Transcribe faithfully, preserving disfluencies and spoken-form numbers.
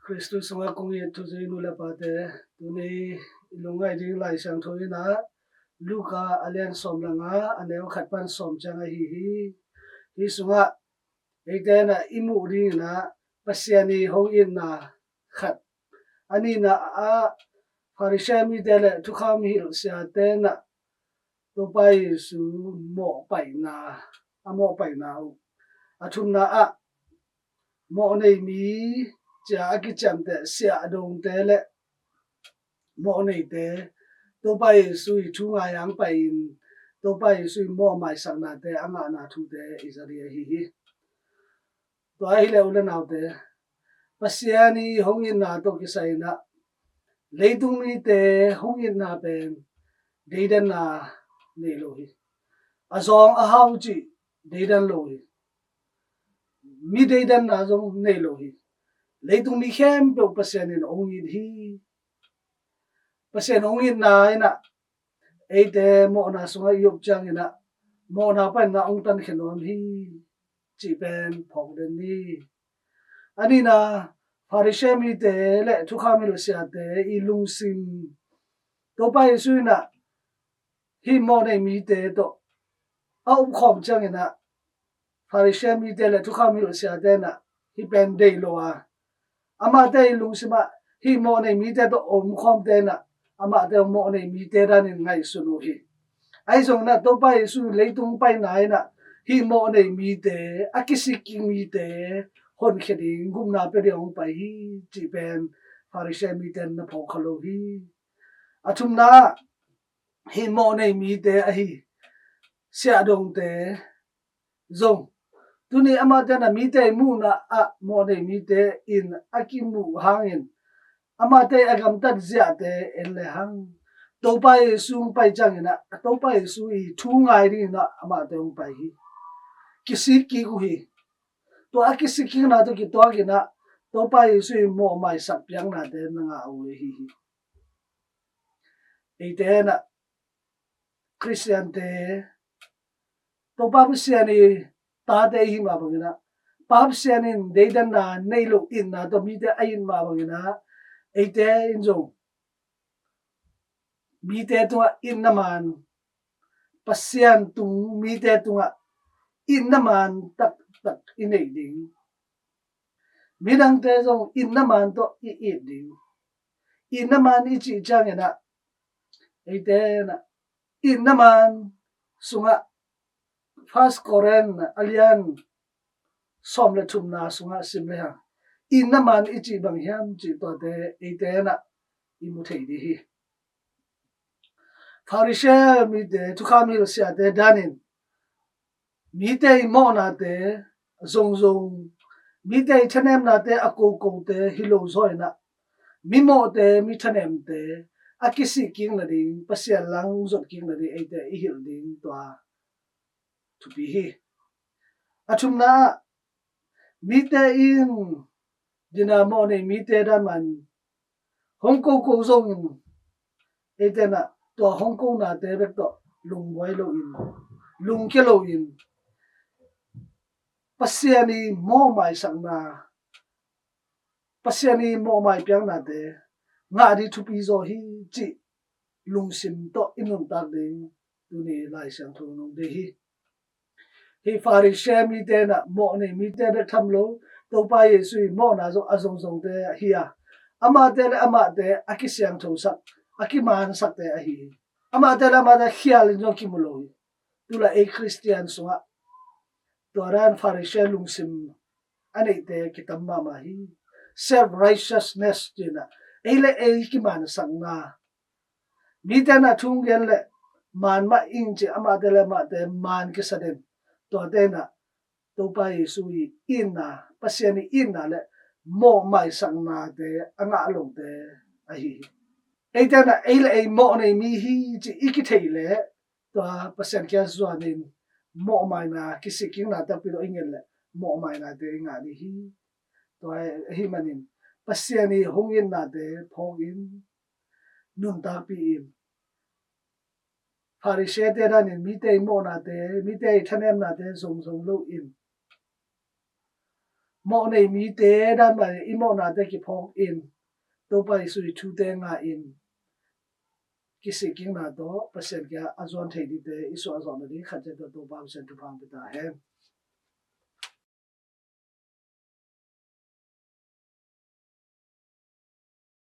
Khristu sungah kong it thuzui nu le pate, tuni i lungngaih ding Lai Siangtho in ah Luka a lian sawm le nga, a neu khat pan sawm ciang ahi hi. Hi sungah eite in ah i muh ding in ah Pasian i hong itna khat, a nihna ah Pharisee mite le thukham hilh siate in ah Topa Jesu mawhpaihna, a mawhpaihna uh. A thumna ah mawhnei mi cia a kiciamteh siahdongte le mawhneite Topa Jesu i thu ngai hang pai-in Topa Jesu i mawhmaisaknate a ngahna thute i za ding ahi hi. Tua ahih leh u le naute, Pasian i hong itna tawh kisai in ah leitung mite hong itna pen deidanna nei lo hi. A zawng a hau cih deidan lo hi. Mi deidanna zong nei lo hi. Leitung mi khempeuh Pasian in hong it hi. Pasian hong itna in ah eite mawhna sungah i om ciangin ah mawhna panin ah hong tankhia nuam hi cih pen phawk den ni. A nihna, Pharisee mite le thukham hilh siate i lungsim, Topa Jesu in ah hih mawhnei mite tawh a omkhawm ciangin ah Pharisee mite le thukham hilh siate in ah hih pen deih lo a, amahte i lungsim ah hih mawhnei mite tawh omkhawmte in ah amahte mawhnei mite danin ngaihsun uh hi. Ahi zongin ah Topa Jesu leitung paina in ah hih mawhnei mite, a kisik kik mite honkhia ding, gupna pia ding hong pai hi cih pen Pharisee mite in na phawk kha lo hi. A thumna ah hih mawhnei mite ahi siahdongte zong, tuni amahte in ah mite i muhna ah mawhnei mite in a kimuh hangin amahte a gamtat ziahte en le hang Topa Jesu hong pai ciangin ah Topa Jesu i thu ngai dingin ah amahte hong pai hi. Kisik kik uh hi. Tua a kisik kikna tawh kituakin ah Topa Jesu i mawhmaisak piaknate na ngah uh ahi hi. Eite in ah Khristiante, Topa Pasian i tate i hih mah bangin ah, Pa Pasian in deidanna nei lo itna tawh mite a it mah bangin ah, eite in zong mite tungah itna man, Pasian tung mite tungah itna man taktak i neih ding. Midangte zong itna man tawh i it ding. Itna man i cih ciangin ah eite in ah itna man sungah First Corinth a lian sawm le thumna sungah sim le hang, itna man i cih bang hiam cih tuate eite in ah i mu thei ding hi. Pharisee mite, thukham hilh siate danin mite i mawhnate zongzong, mite i thanemnate a kokote hi lo zaw in ah, mimawhte, mi thanemte a kisik kik nading, Pasian lang zot kik nading eite i hilh ding tua thupi hi. A thumna ah mite in, dina mawhnei mite dan man hong koko zongin eite in ah tua hong konate bek tawh lungbuai loin, lungkia loin, Pasian i mawhmaisakna, Pasian i mawhmai piaknate ngah ding thupi zaw hi cih lungsim tawh i nuntak ding tuni Lai Siangtho nong deih hi. Hih Pharisee mite in ah mawhnei mite bek tham lo, Topa Jesu i mawhna zong a zongzongte hi a, amahte le amahte a kisiangthosak, a kimansakte ahi hi. Amahte le amahte khial in zong kimu lo hi. Tulai ei Khristian sungah tua dan Pharisee lungsim a neihte kitam mahmah hi. Self righteousness ci-in ah, ei le ei kimansakna, mite in ah thu gen le man mah ing ci, amahte le amahte man kisa den. Tuate in ah Topa Jesu i itna, Pasian i itna le mawhmaisaknate a ngah lote ahi hi. Eite in ah ei le ei mawhnei mi hi ci i kithei le tua Pasian kiang zuanin mawhmaina, kisik kikna takpi tawh i nget le mawhmainate i ngah ding hi. Tua ahih manin Pasian i hong itnate phawk in, nuntakpih in. Pharisee-te danin mite i mawhnate, mite i thanemnate zongzong loin, Mawh nei mite dan mah i mawhnate kiphawk in, Topa Jesu i thute ngah in, kisihkikna tawh Pasian kiang a zuan thei dingte i suah zawh nading khat ciat tawh Topa Pasian thupha pia ta hen.